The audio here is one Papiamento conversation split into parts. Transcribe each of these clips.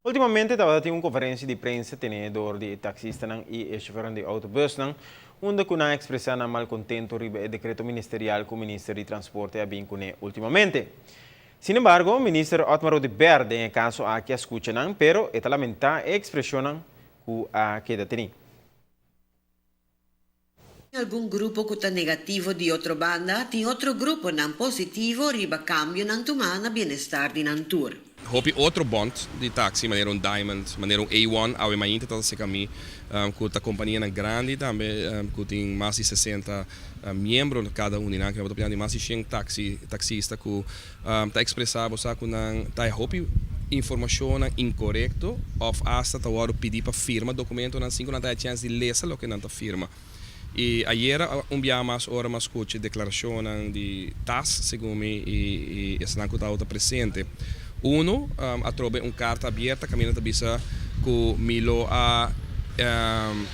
Ultimamente tabata tin un conferencia di prensa tene door di e taxistanan y e chofernan di autobusnan, unda cu nan a expresa nan malcontento riba e decreto ministerial cu Minister di Transporte a bin cune ultimamente. Sin embargo, Minister Otmar Oduber den e caso aki a scucha nan, pero e ta lamenta e expresionnan cu a keda teni. Tin algun grupo ku ta negativo di otro banda tin otro gruponan positivo riba kambionan tumá na bienestar di nan tur. Hopi otro bond di taxi manera un Diamond, manera un A-one awe mainta ta acerca mi cu ta companianan grandi tambe cu tin mas di 60 miembro cada un di nan, cu ta papia di mas di 100 taxi, taxista cu ta expresa bo sa cu nan ta hopi informacionnan incorecto of hasta ta wordo pidi pa firma documentonan sin cu nan ta haya chance di lesa loke nan ta firma. Y ayera un biaha mas ora mi a scucha declaracionnan di tas segun mi y esnan cu tabata presente. Uno a trobe un carta abierta caminda ta bisa cu mi lo a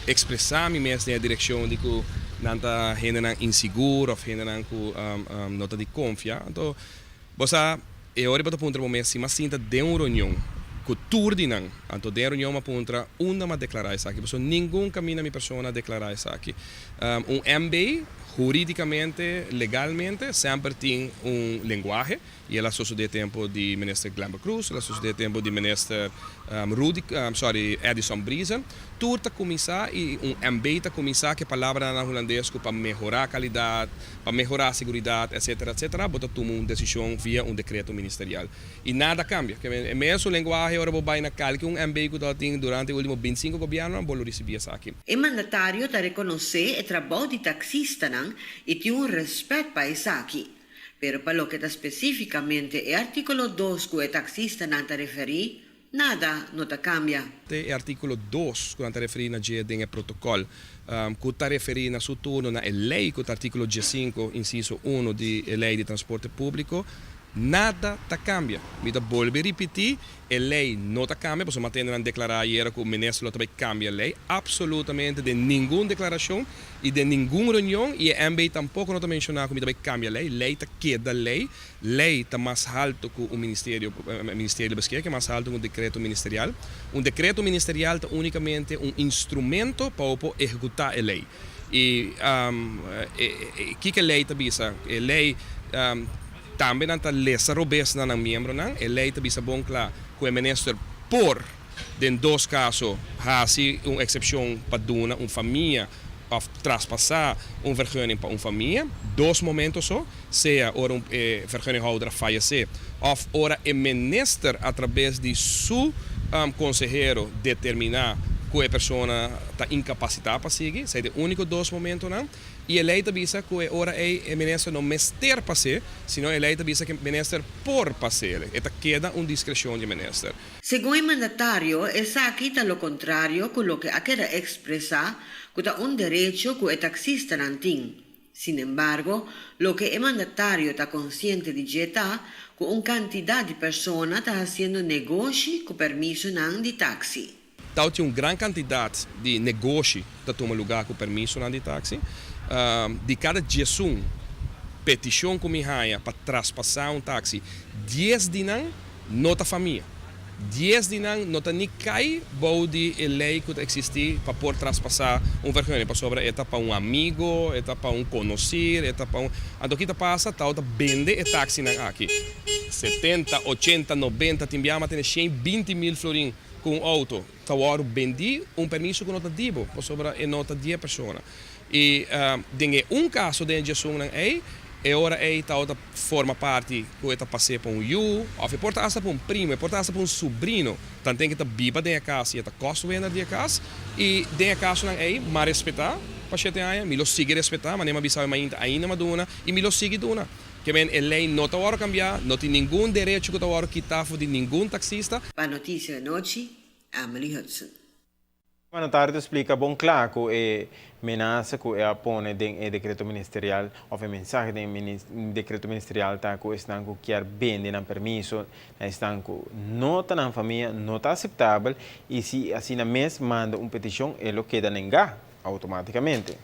expresa mi mes den e direccion di cu nan ta hendenan insigur of hendenan cu no ta di confia. Anto bo sa e ora bo ta puntra bo mes si mi a sinta den un reunion cu tur di nan. Anto den e reunion mi a puntra unda mi a declara esaki pasobra ningun caminda mi persona a declara esaki. Un MB huridicamente, legalmente semper tin un lenguahe. Y el a sosode tempo di Minister Glenbert Croes, el a sosode tempo di Minister Rudy, sorry, Edison Briesen. Tur ta cuminsa y un MB ta cuminsa cu e palabranan na Hulandes cu pa mehora calidad, pa mehora seguridad, etcetera, etcetera, bo ta tuma un decision via un decreto ministerial. Y nada a cambia. Ke men, e mesun lenguahe ora bo bay na calke un MB cu tabatin durante e ultimo 25 gobiernonan, bo lo ricibi esaki. E mandatario ta reconoce e trabou di taxistanan y tin un respet pa esaki. Pero pa loke ta spesífikamente e artíkulo dos ku e taksistanan ta referí, nada no ta kambia. E artíkulo dos ku nan ta referí na dje den e protokòl, ku ta referí na su turno na e lei ku ta artíkulo 15, insiso 1 di e Lei di Transporte Públiko, nada ta kambia. Mi ta bolbe ripití, E ley no ta cambia, pasobra mi a tende nan declara ayera cu minister lo ta bay cambia ley. Absolutamente den ningun declaracion y den ningun reunion y e MB tampoco no ta menciona cu mi ta bay cambia ley. Ley ta keda ley. Ley ta mas halto cu un ministerio, ministerio beschikbaar, mas halto cu un decreto ministerial. Un decreto ministerial ta unicamente un instrumento pa bo por ehecuta e ley. Y kico e ley ta bisa? E ley. Tambe nan ta lesa robes na nan miembronan. E ley ta bisa bon cla cu e minister por, den dos caso, haci un excepcion pa duna un famia of traspasa un vergunning pa un famia. Dos momento so, sea ora un e vergunninghouder a fayece of ora e minister a traves di su consehero determina cu e persona ta incapacita pa sigui. Esey ta e unico dos momentonan. I e lei ta bisa ku e ora ei e minister no mester pas'é, sino e lei ta bisa ku e minister por pas'é. E ta keda un diskreshon di e minister. Segun e mandatario, esaki ta lo kontrario ku loke a keda ekspresá ku ta un derecho ku e taksistanan tin. Sinembargo, loke e mandatario ta konsiente di dje ta ku un kantidat di persona ta hasiendo negoshi ku permisonan di taksi. Tau tin un gran kantidat di negoshi ta tuma lugá ku permisonan di taksi. Di kada 11 petishon ku mi haña pa traspasá un taksi, 10 di nan no ta famia. 10 di nan no ta ni kai bou di e lei ku ta eksistí pa por traspasá un vergunning, pasobra e ta pa un amigo, e ta pa un konosir, e ta pa un. Anto ki ta pasa? Tau ta bende e taksinan aki 70, 80, 90, tin biaha m'a tene 120 mil florin ku un outo ta wòrdu bendí un permiso ku no ta di bo, pasobra e no ta di e persona. I den e un kaso den e djesunnan ei, e ora ei ta ta forma parti ku e ta pas'é pa un yu, òf e por ta asta pa un primo, e por ta asta pa un subrino, tanten ku e ta biba den e kas i e ta kòstwenner di e kas. I den e kasonan ei, m'a respetá pa shete aña, mi lo sigui respetá, manera m'a bisa awe mainta ainda m'a duna i mi lo sigui duna. Ke men e lei no ta wòrdu kambiá, no tin ningun derecho ku ta wòrdu kitá for di ningun taksista. Pa Noticia Anochi, Emily Hudson. Mandatario ta splika bon kla ku e menasa ku e a pone den e dekreto ministerial òf e mensahe den e dekreto ministerial ta ku esnan ku kier bende nan permiso na esnan ku no ta nan famia no ta aseptabel i si asina mes manda un petishon e lo keda nengá outomátikamente.